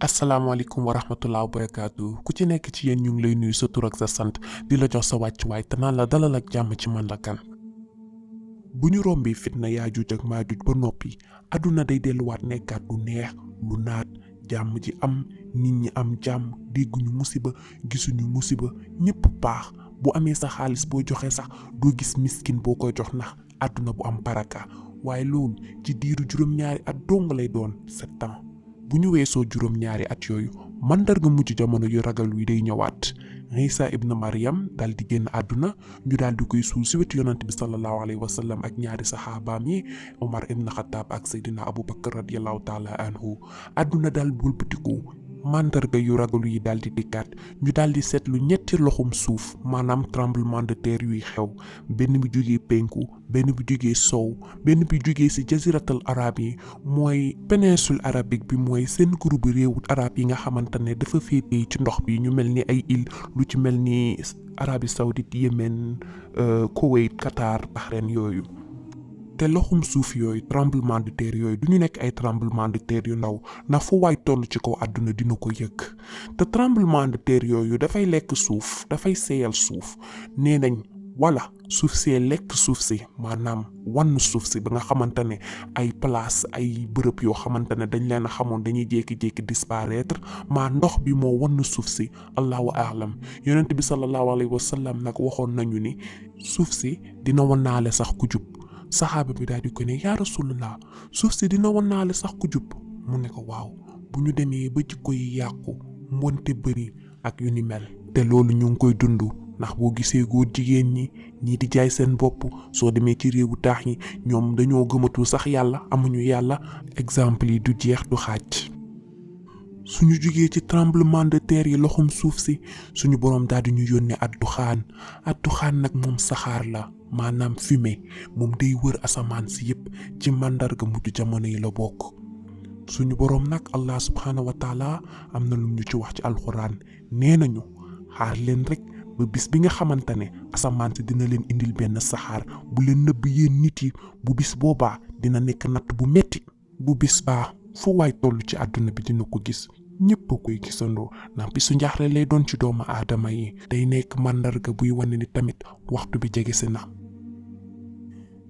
asalaamaaleykum wa rahmatulah wa barakaatu ku ci nekk ci yéen ñu ngi lay nuyu sa tur ak sa sant di la jox sa wàccuwaay te naan la dalal ak jàmm ci man la kan. bu ñu rombee fitna yaajuj ak maajuj ba noppi àdduna day delluwaat nekkaat lu neex lu naat jàmm ji am nit ñi am jàmm dégguñu musiba gisuñu musiba ñëpp baax bu amee sa xaalis boo joxee sax doo gis miskin boo koy jox ndax àdduna bu am baraka waaye loolu ci diiru juróom-ñaari at dong lay doon 7 ans. bu ñu weesoo juróom-ñaari at yooyu mandarga mujj jamono yu ragal wi day ñëwaat Isa ibn Maryam daal di génn àdduna ñu daal di koy suul si wetu yonant bi sallallahu alayhi wa sallam ak ñaari saxaabaam yi Omar ibn Khattab ak Seydina Abubakar radiyallahu taala anhu àdduna daal wëlbatiku mandarga yu ragal yi daal di dikkaat ñu daal di seetlu ñetti loxum suuf maanaam tremblement de terre yuy xew benn bi jógee penku benn bi jógee sow benn bi jógee ci jaziratal arab yi mooy péninsule arabique bi mooy seen groupe réewu arab yi nga xamante ne dafa féetee ci ndox bi ñu mel ni ay île lu ci mel ni Arabie Saoudite Yémen Koweït Qatar Bahreïn yooyu. te loxum suuf yooyu tremblement de terre yooyu du ñu nekk ay tremblement de terre yu ndaw ndax fu waay toll ci kaw àdduna dina ko yëg te tremblement de terre yooyu dafay lekk suuf dafay seeyal suuf nee nañ wala suuf see lekk suuf si maanaam wann suuf si ba nga xamante ne ay place ay bërëb yoo xamante ne dañ leen a xamoon dañuy jékki-jékki disparaître maa ndox bi moo wann suuf si allahu aalam yonent bi sallallahu alayhi wa sallam nag waxoon nañu ni suuf si dina wannaale sax ku jub saxaaba bi daal di ko ne yaa rasulullah suuf si dina wannaale sax ku jub mu ne ko waaw bu ñu demee ba jikko yi yàqu mbonte bëri ak yu ni mel te loolu ñu ngi koy dund ndax boo gisee góor jigéen ñii di jaay seen bopp soo demee ci réewu taax yi ñoom dañoo gëmatul sax yàlla amuñu yàlla exemple yi du jeex du xaaj suñu jugee ci tremblement de terre yi loxum suuf si suñu boroom daal di ñu yónnee adduxaan nag moom saxaar la maanaam fumée moom day wër asamaan si yépp ci màndarga mujj jamono yi la bokk suñu boroom nag allah subhanahu wa taala am na lu ñu ci wax ci alxuraan nee nañu xaar leen rek ba bis bi nga xamante ne asamaan si dina leen indil benn saxaar bu leen nëbb yéen nit yi bu bis boobaa dina nekk natt bu metti bu bis baa fu waay toll ci àdduna bi dina ko gis ñëpp a koy gisandoo ndax bisu njaaxle lay doon ci doomu aadama yi day nekk màndarga buy wane ni tamit waxtu bi jege si na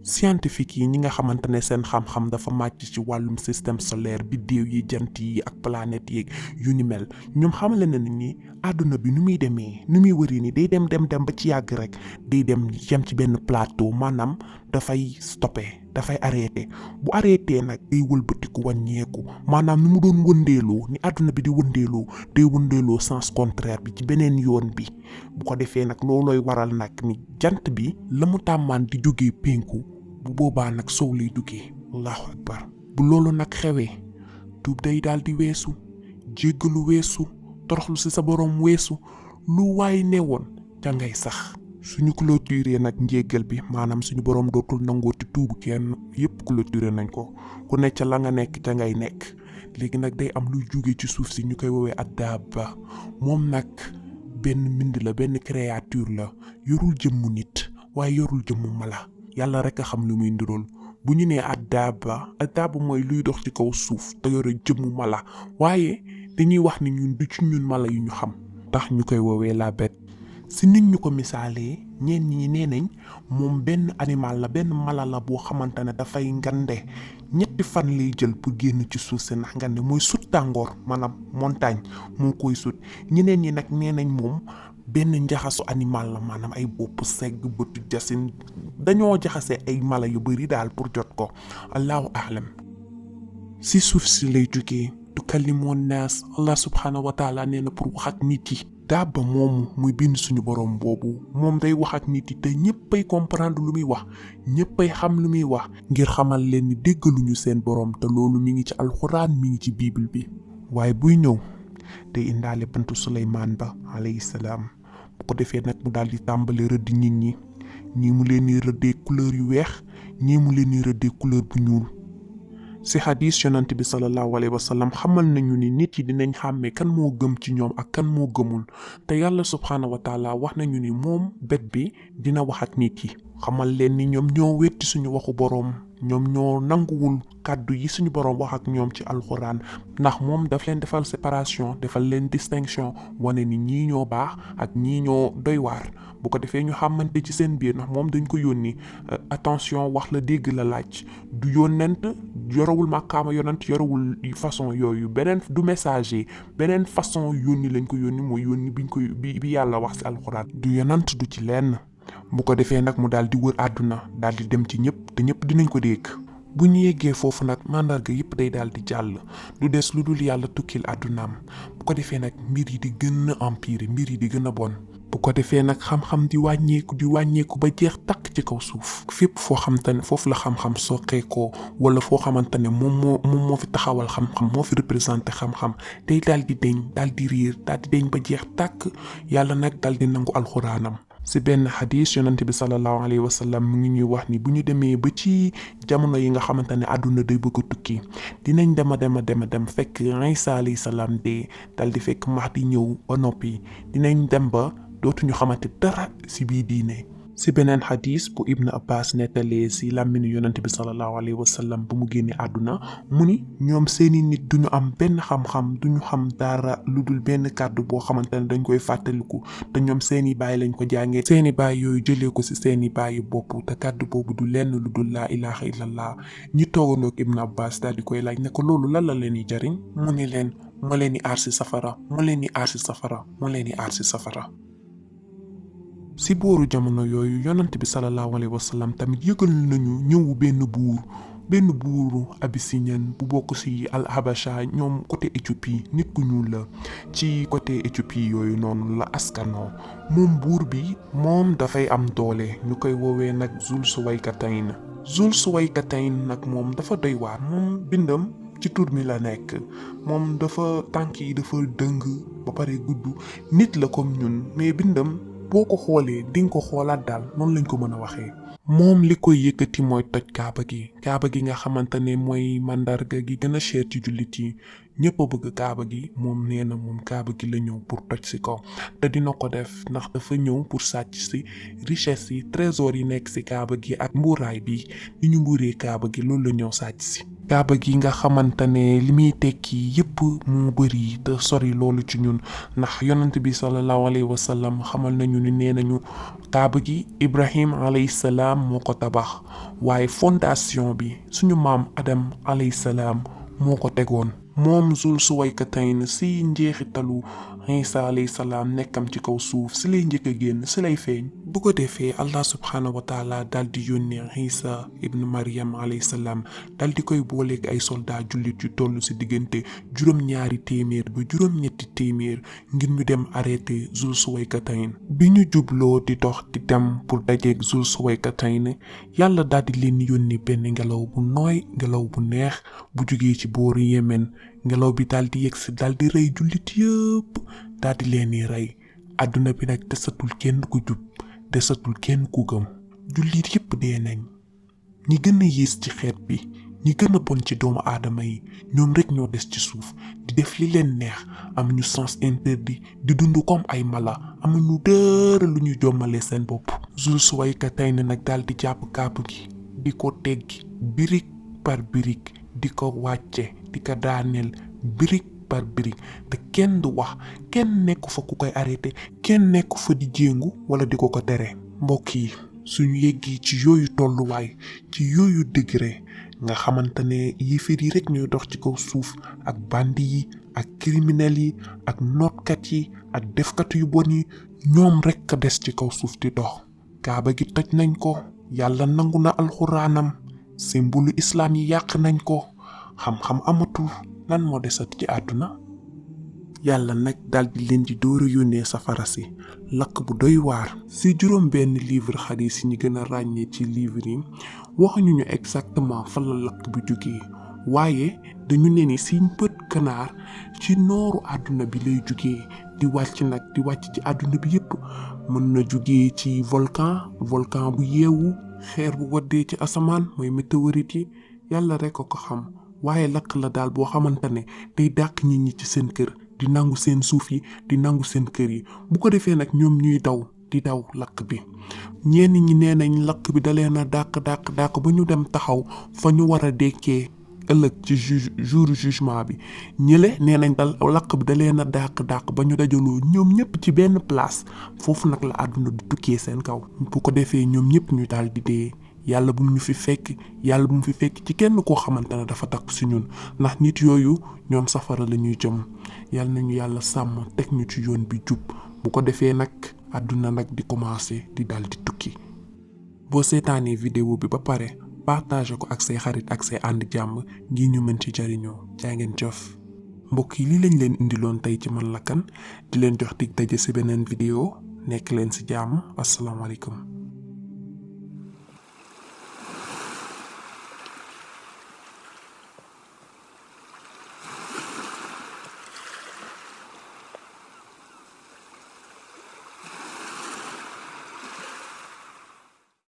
scientifique yi ñi nga xamante ne seen xam-xam dafa màcc ci wàllum système solaire biddéew yi jant yi ak planète yi yu ni mel ñoom xamale na ni àdduna bi nu muy demee nu muy wëri ni day dem ba ci yàgg rek day dem yem ci benn plateau maanaam dafay stoppé dafay arrêté bu arrêté nag day wëlbatiku wàññeeku maanaam ni mu doon wëndeeloo ni àdduna bi di wëndeeloo day wëndeeloo sens contraire bi ci beneen yoon bi bu ko defee nag loolooy waral nag ni jant bi la mu tàmmaan di jógee penku bu boobaa nag sow lay duggee allahu akbar bu loolu nag xewee tuub day daal di weesu jéggalu weesu toroxlu ci sa boroom weesu lu waay ne woon ca ngay sax suñu clôturé nag njéggal bi maanaam suñu boroom dootul nangooti tuubu kenn yépp clôturé nañ ko ku ne ca la nga nekk ca ngay nekk léegi nag day am luy jóge ci suuf si ñu koy woowee addaaba moom nag benn mbind la benn créature la yorul jëmmu nit waaye yorul jëmmu mala yàlla rek a xam lu muy ndirool bu ñu nee addaaba mooy luy dox ci kaw suuf te yore jëmmu mala waaye dañuy wax ni ñun du ci ñun mala yu ñu xam tax ñu koy woowee la bête si nit ñu ko misaalee ñenn ñi nee nañ moom benn animal la benn mala la boo xamante ne dafay ngande 3 fan lay jël pour génn ci suuf si ndax ngande mooy sut tàngoor maanaam montagne moo koy sut ñeneen ñi nag nee nañ moom benn njaxasu animal la maanaam ay bopp segg bëtu jasin dañoo jaxase ay mala yu bari daal pour jot ko allahu aalam si suuf si lay jógee tukallimuun naas allah subhanahu wa taala nee na pour wax ak nit yi daaba moomu muy bind suñu boroom boobu moom day wax ak nit yi te ñëppay comprendre lu muy wax ñëppay xam lu muy wax ngir xamal leen ni déggaluñu seen boroom te loolu mi ngi ci alxuraan mi ngi ci bible bi waaye buy ñëw day indaale bantu Suleymaan ba alayhi salaam bu ko defee nag mu daal di tàmbali rëdd nit ñi ñii mu leen di rëddee couleur yu weex ñii mu leen di rëddee couleur bu ñuul si hadis yonent bi sallallahu alayhi wa sallam xamal nañu ni nit yi dinañ xàmmee kan moo gëm ci ñoom ak kan moo gëmul te yàlla subhaanahu wa taala wax nañu ni moom bet bi dina wax ak nit yi xamal leen ni ñoom ñoo wetti suñu waxu boroom, ñoom ñoo nanguwul kàddu yi suñu boroom wax ak ñoom ci alxuraan, ndax moom daf leen defal séparation, defal leen distinction, wane ni ñii ñoo baax ak ñii ñoo doy waar. bu ko defee ñu xamante ci seen biir, ndax moom dañ ko yónni attention wax la dégg la laaj, du yónnent, yorewul màkkaama yonent, yorewul façon yooyu, beneen du messager, beneen façon yónni lañ ko yónni, mooy yónni bi yàlla wax ci alxuraan. du yonent du ci lenn. bu ko defee nag mu daal di wër àdduna, daal di dem ci ñëpp te ñëpp dinañ ko dégg. bu ñu yeggee foofu nag mandarga yëpp day daal di jàll, du des lu dul yàlla tukkil àddunaam. bu ko defee nag mbir yi di gën a empirer, mbir yi di gën a bon. bu ko defee nag xam-xam di wàññeeku ba jeex takk ci kaw suuf. fépp foo xamante ne foofu la xam-xam soqeekoo, wala foo xamante ne moom moo fi taxawal xam-xam, moo fi représenté xam-xam, day daal di deñ, daal di riir, daal di deñ ba jeex tàkk. yàlla nag daal di nangu alxuraanam. si benn xadis yonante bi sallallahu alayhi wa sallam mu ngi ñuy wax ni bu ñu demee ba ci jamono yi nga xamante ne àdduna day bëgg a tukki, dinañ dem fekk Isa alayhi salaam dee, dal di fekk Mahdi ñëw ba noppi, dinañ dem ba dootuñu xamante dara si bii diine. si beneen xadis bu Ibn Abbas nettalee si làmminu yonante bi sallallahu alayhi wa sallam bu mu génnee àdduna, mu ni ñoom seeni nit duñu am benn xam-xam, duñu xam dara lu dul benn kàddu boo xamante ne dañ koy fàttaliku, te ñoom seeni baay lañ ko jàngee, seeni baay yooyu jëlee ko si seeni baayu bopp, te kàddu boobu du lenn lu dul laa ilaha illallah. ñi toogandoog Ibn Abbas daal di koy laaj ne ko loolu lan la leen di jariñ, mu ni leen moo leen di aar si safara, moo leen di aar si safara, moo leen di aar si safara. si booru jamono yooyu yonante bi sallallahu alayhi wa sallam tamit yëgal nañu ñëwu benn buuru abyssinien bu bokk ci al habasha, ñoom côté Éthiopie, nit ku ñuul la, ci côté Éthiopie yooyu noonu la askanoo. moom buur bi moom dafay am doole, ñu koy woowee nag Zul Suwaykatayn nag moom dafa doy waar. moom bindam ci tur mi la nekk, moom dafa tànk yi dafa dëng ba pare gudd, nit la comme ñun, mais bindam boo ko xoolee di nga ko xoolaat daal, noonu lañ ko mën a waxee. moom li koy yëkkati mooy toj kaaba gi nga xamante ne mooy mandarga gi gën a cher ci jullit yi, ñëpp a bëgg kaaba gi. moom nee na moom kaaba gi la ñëw pour toj si ko, te dina ko def ndax dafa ñëw pour sàcc si richesse yi, trésor yi nekk si kaaba gi ak mbuuraay bi ni ñu mbuuree kaaba gi, loolu la ñëw sàcc si. kaaba gi nga xamante ne li muy tekki yëpp mu bëri te sori loolu ci ñun, ndax yonent bi sallallahu alayhi wa sallam xamal nañu ni nee nañu kaaba gi Ibrahim alayhi salaam moo ko tabax, waaye fondation bi suñu maam Adam alayhi salaam moo ko tegoon. moom Zul Suwaykatayn si njeexitalu Isa alayhi salaam nekkam ci kaw suuf si lay njëkk a génn, si lay feeñ. bu ko defee Allah subhanahu wa taala daal di yónnee Isa ibn Maryam alayhi salaam, daal di koy booleeg ay soldat jullit yu toll si diggante 200 ba 300 ngir ñu dem arrêté Zul Suwaykatayn. bi ñu jubloo di dox di dem pour dajeeg Zul Suwaykatayn, yàlla daal di leen yónni benn ngelaw bu nooy, ngelaw bu neex bu jugee ci booru Yemen. ngelaw bi daal di yegsi daal di rey jullit yëpp, daal di leen di rey. àdduna bi nag desatul kenn ku jub, desatul kenn ku gëm, jullit yëpp dee nañ. ñi gën a yées ci xeet bi, ñi gën a bon ci doomu aadama yi, ñoom rek ñoo des ci suuf di def li leen neex, amuñu sens interdit, di dund comme ay mala, amuñu dara lu ñu jommale seen bopp. Zul Suwaykatayn nag daal di jàpp kaaba gi, di ko teggi birig par birig, di ko wàcce, di ko daaneel birig par birig, te kenn du wax, kenn nekku fa ku koy arrêté, kenn nekku fa di jéngu wala di ko tere. mbokk yi, suñu yeggi ci yooyu tolluwaay, ci yooyu degré nga xamante ne yéefar yi rek ñooy dox ci kaw suuf, ak bandi yi, ak criminel yi, ak nootkat yi, ak defkat yu bon yi, ñoom rek a des ci kaw suuf di dox. kaaba gi toj nañ ko, yàlla nangu na alxuraanam, symbole islam yi yàq nañ ko, xam-xam amatul, lan moo desat ci àdduna. yàlla nag daldi leen di door a yónnee safara si, lakk bu doy waar. si juróom benn livre xadiis yi ñu gën a ràññee ci livre yi, waxuñu ñu exactement fan la lakk bi jógee, waaye dañu ne ni si bët ganaar ci nooru àdduna bi lay jógee, di wàcc ci àdduna bi yépp. mën na jógee ci volcan bu yeewu, xeer bu waddee ci asamaan mooy météorite yi, yàlla rek ko xam. waaye lakk la daal boo xamante ne day dàq nit ñi ci seen kër, di nangu seen suuf yi, di nangu seen kër yi. bu ko defee nag ñoom ñuy daw di daw lakk bi ñenn ñi nee nañ lakk bi da leen a dàq ba ñu dem taxaw fa ñu war a dekkee ëllëg ci jour jugement bi ñële nee nañ dal lakk bi da leen a dàq ba ñu dajaloo ñoom ñëpp ci benn place foofu nag la àdduna di tukkee seen kaw bu ko defee ñoom ñëpp ñu daal di dee yàlla bu mu ñu fi fekk yàlla bu mu fi fekk ci kenn koo xamante ne dafa takk si ñun ndax nit yooyu ñoom safara la ñuy jëm yàlla nañu yàlla sàmm teg ñu ci yoon bi jub bu ko defee nag àdduna nag di commencer di dal di tukki. boo seetaanee vidéo bi ba pare partage ko ak say xarit ak say ànd jàmm ngir ñu mën ci jariñoo jaa ngeen jëf mbokk yi lii lañ leen indiloon tey ci Man la kan di leen jox dig daje ci beneen vidéo nekk leen ci jàmm asalaamaaleykum.